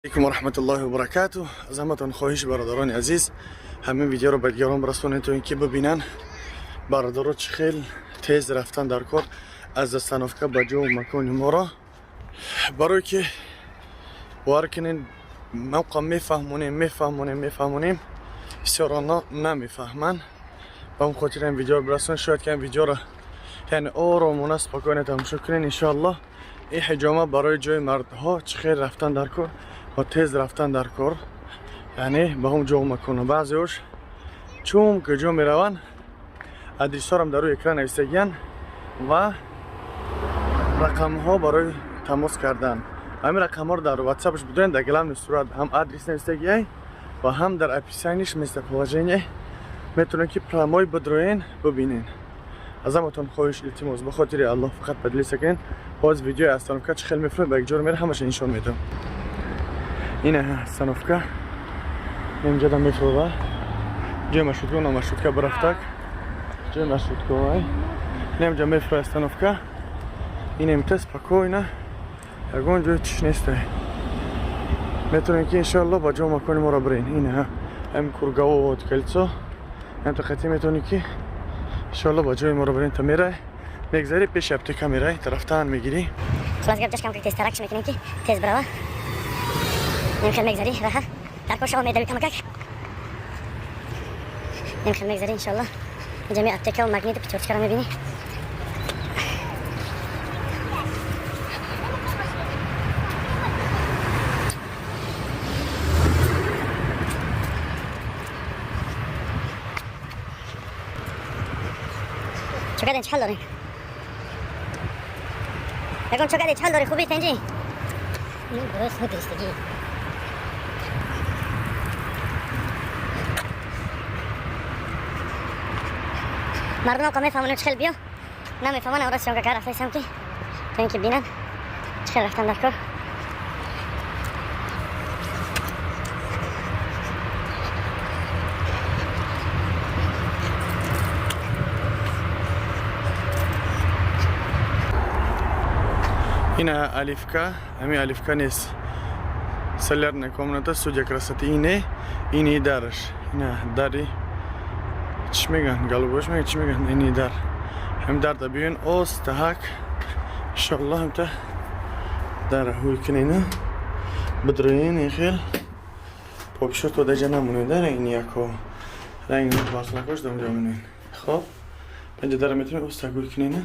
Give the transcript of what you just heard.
Алейкум ва раҳматуллоҳи ва баракатуҳ. Аз ҳаматон хоҳиш, бародарони азиз, ҳамин видеоро ба дигарон расонед, то ин ки бибинанд бародаро, чӣ хел тез рафтан дар кор аз остановка ба ҷову макони моро. Барое ки бовар кунед, мавқа мефаҳмонем, мефаҳмонем, мефаҳмонем, бисёрона намефаҳманд. Ба он хотир ин видеоро бирасонед. Шояд ки ин видеоро, яъне, оромона, спокойно тамошо кунед, иншоаллоҳ. Ин ҳиҷома барои ҷои мардҳо, чӣ хел рафтан дар кор ва тез рафтан дар кор, яъне ба ҳам ҷо макона. Баъзеош чум куҷо мераванд. Адресҳорам дар рӯи экран нависагиянд ва рақамҳо барои тамос кардан. Ҳамин рақамҳоро дар ватсапш бидорен. Дар главный сурат ҳам адрес нависагиай ва ҳам дар описанияш местоположение. Метавонед, ки прямой бидроен, бибинен. Аз ҳаматон хоҳиш, илтимос, ба хотири Аллоҳ, фақат поделиться кунед. Боз видеои остановка чӣ хел мефурем, ба якҷоро мера, ҳамаша нишон медиҳам. Ина остановка, инҷода мефурова ҷои маршрутка, на маршрутка бирафтак, ҷои маршрутка инамҷа мефура остановка. Инемта спокойно, ягон ҷои чиш нестай. Метавонем, ки иншоалло ба ҷо макони моро бирен. Ина ҳам круговой кольцо, ҳамта қати метавонӣ, ки иншоалло ба ҷои моро бирен. Та мерай, мегзари, пеши аптека мерай, тарафтан мегирӣ. Хулас гап, ҷашкам тезтаракш мекунем, ки тез бирава. Ним хел мегзари раҳа, дар кор шава, медави камакак. Ним хел мегзари, иншоалло. Инҷа ми аптека ва Магниту Пятёрочкаро мебинӣ. Чо кардем, чӣ ҳал дорем? Ягон чо кардем, чӣ ҳал дорем? Хуби, тенҷи? Дуруст дистагӣ. Мардум ка мефаҳмонем, чӣ хел биё, намефаҳман. Ора съёмка кар рафтаистам, ки то ин ки бинанд, чӣ хел рафтан дар кор. Ина Оливка, ҳамин Оливка нест, солярная комната, студия красоты. Ине, ини дараш, ина дари, чӣ меган, голубош меган, чӣ меган, ини дар, ҳамин дарда биён остаҳак, иншоалло. Ҳамта дара ҳуй кунена, бидроен, ин хел покшо то даҷа намонед. Дара ини яко ранг баслакош да унҷа монед. Хоб, панҷа дара метавонед остаҳак ҳуй кунена.